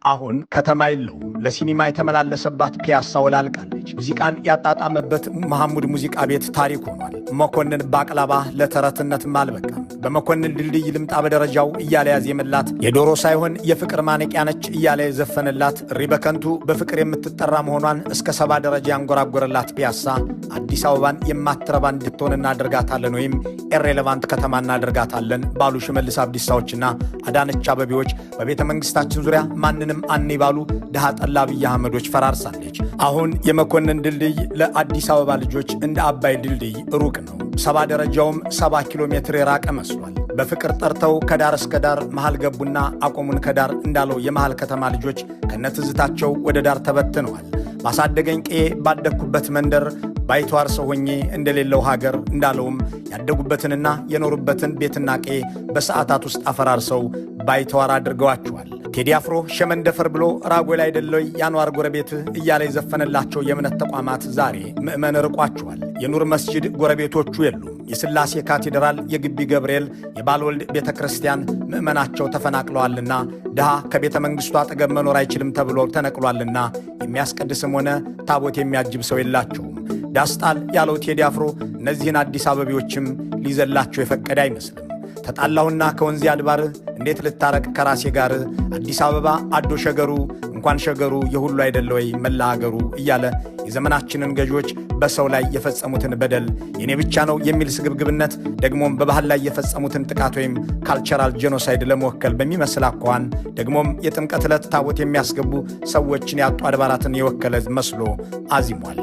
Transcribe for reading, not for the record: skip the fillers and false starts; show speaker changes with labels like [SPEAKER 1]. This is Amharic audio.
[SPEAKER 1] አሁን ከተማ የለውም። ለሲኒማ የተመላለሰባት ፒያሳ ወላልቃለች። ሙዚቃን ያጣጣመበት መሐሙድ ሙዚቃ ቤት ታሪክ ሆኗል። መኮንን ባቅላባ ለተረትነትም አልበቃም። በመኮንን ድልድይ ልምጣ በደረጃው እያለ ያዜመላት፣ የዶሮ ሳይሆን የፍቅር ማነቂያ ነች እያለ የዘፈነላት፣ እሪ በከንቱ በፍቅር የምትጠራ መሆኗን እስከ 70 ደረጃ ያንጎራጎረላት ፒያሳ አዲስ አበባን የማትረባ እንድትሆን እናደርጋታለን ወይም irrelevant ከተማ እናደርጋታለን ባሉ ሽመልስ አብዲሳዎችና አዳነች አበቤዎች፣ በቤተ መንግስታችን ዙሪያ ማንንም አኔ ባሉ ድሃ ጠላ አብይ አህመዶች ፈራርሳለች። አሁን የመኮንን ድልድይ ለአዲስ አበባ ልጆች እንደ አባይ ድልድይ ሩቅ ነው። 70 ደረጃውም 70 ኪሎ ሜትር የራቀ መስሏል። በፍቅር ጠርተው ከዳር እስከ ዳር መሃል ገቡና አቆሙን ከዳር እንዳለው የመሃል ከተማ ልጆች ከነትዝታቸው ወደ ዳር ተበትነዋል። ባሳደገኝ ቀዬ ባደግኩበት መንደር ባይተዋር ሰው ሆኜ እንደሌለው ሀገር እንዳለውም ያደጉበትንና የኖሩበትን ቤትና ቀዬ በሰዓታት ውስጥ አፈራርሰው ባይተዋር አድርገዋቸዋል። ቴዲ አፍሮ ሸመንደፈር ብሎ ራጉኤል አይደለይ የአንዋር ጎረቤት እያለ የዘፈነላቸው የእምነት ተቋማት ዛሬ ምዕመን ርቋቸዋል። የኑር መስጂድ ጎረቤቶቹ የሉም። የሥላሴ ካቴድራል፣ የግቢ ገብርኤል፣ የባልወልድ ቤተ ክርስቲያን ምዕመናቸው ተፈናቅለዋልና፣ ድሃ ከቤተ መንግሥቱ አጠገብ መኖር አይችልም ተብሎ ተነቅሏልና የሚያስቀድስም ሆነ ታቦት የሚያጅብ ሰው የላቸውም። ዳስጣል ያለው ቴዲ አፍሮ እነዚህን አዲስ አበቤዎችም ሊዘላቸው የፈቀደ አይመስልም። ተጣላሁና ከወንዜ አድባር እንዴት ልታረቅ ከራሴ ጋር፣ አዲስ አበባ አዶ ሸገሩ እንኳን ሸገሩ የሁሉ አይደለ ወይ መላ ሀገሩ እያለ የዘመናችንን ገዢዎች በሰው ላይ የፈጸሙትን በደል፣ የኔ ብቻ ነው የሚል ስግብግብነት፣ ደግሞም በባህል ላይ የፈጸሙትን ጥቃት ወይም cultural genocide ለመወከል በሚመስል አኳኋን፣ ደግሞም የጥምቀት ዕለት ታቦት የሚያስገቡ ሰዎችን ያጡ አድባራትን የወከለ መስሎ አዚሟል።